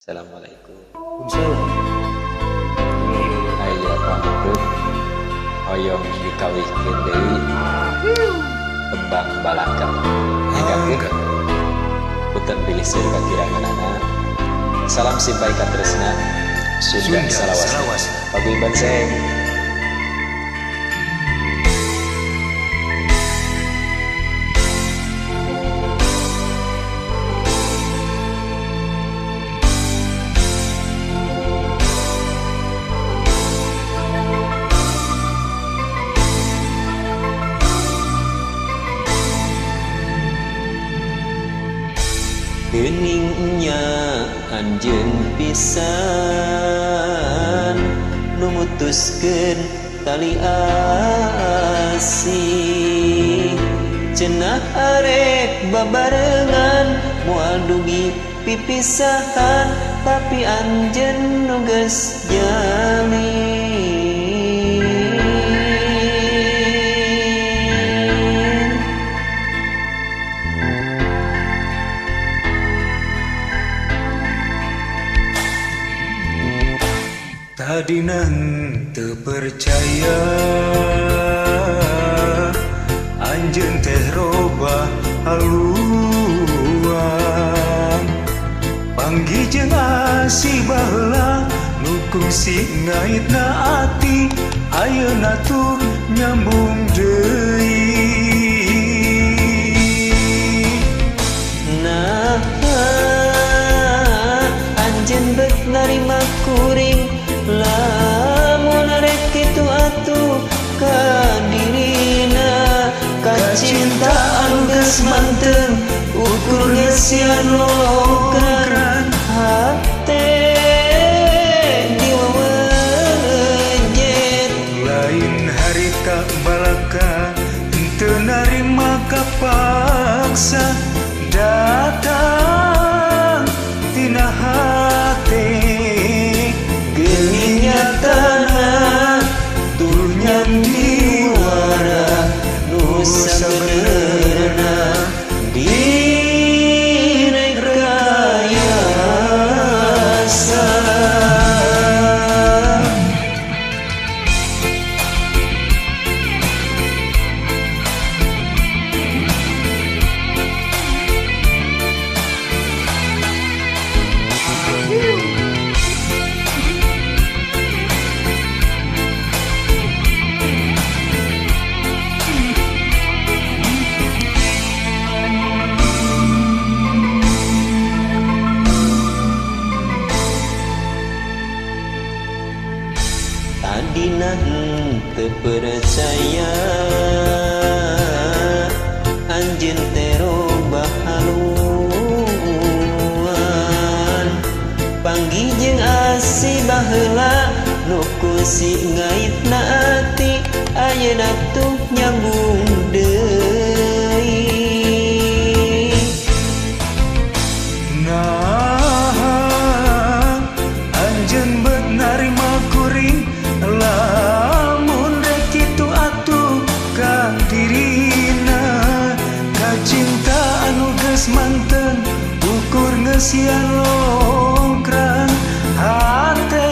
Assalamualaikum. Waalaikumsalam. Aya pamuput hoyong dikawihkeun deui tembang balaka. Nyanggakeun punten bilih seueur kakiranganana. Salam simpai katresna Sunda salawasna. Paguyuban Seng. Geningnya anjeun pisan nu mutuskeun tali asih, cenah arek babarengan moal dugi pipisahan, tapi anjeun nu geus jalin. Tadi teu percaya anjeun teh robah haluan, panggih jeung asih baheula nu kungsi ngaitna ati, ayeuna tuh nyambung deui. Nah, anjeun beuk narima kuring, lamun arek kitu atuh ka dirina, kacintaan geus manteng ukur ngeusian lolongkran, hate diwawejet. Lain harita balaka henteu narima kapaksa, datang tina hate. Geuning nyatana tuh nyandiwara nu sabenerna direkayasa. Tadina henteu percaya anjeun teh robah haluan, panggih jeung asih baheula nu kungsi ngaitna ati, ayeuna tuh nyambung deui. Nah, anjeun beut narima kuring, lamun rek kitu atuh ka dirina, kacinta anu geus manteng ukur ngeusian longkran, hate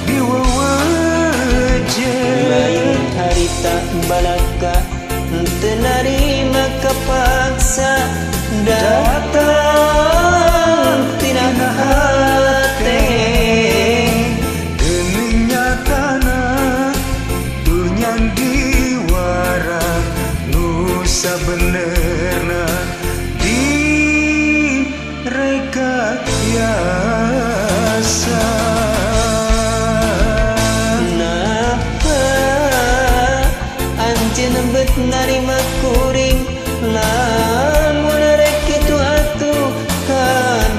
diweweje. Lain harita balaka henteu narima kapaksa, datang tina hate. Geuning nyatana tuh nyandiwara nu sabenerna direkayasa. Nah, anjeun beut narima kuring, lamun arek kitu atuh ka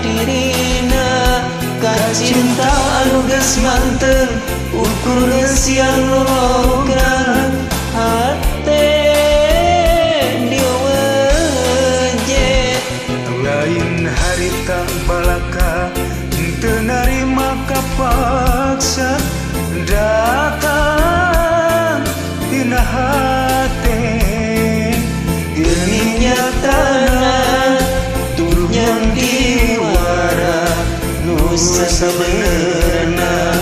dirina, kacinta anu geus manteng ukur ngeusian lolongkran, hate diwewejet. Lain harita balaka henteu narima kapaksa, datang tina hate. Geuning nyatana tuh nyandiwara Sabenerna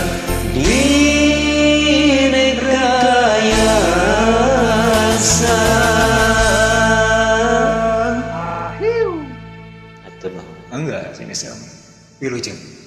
direkayasa. Atur nuhun. Enggak, sini sama. Wilujeng.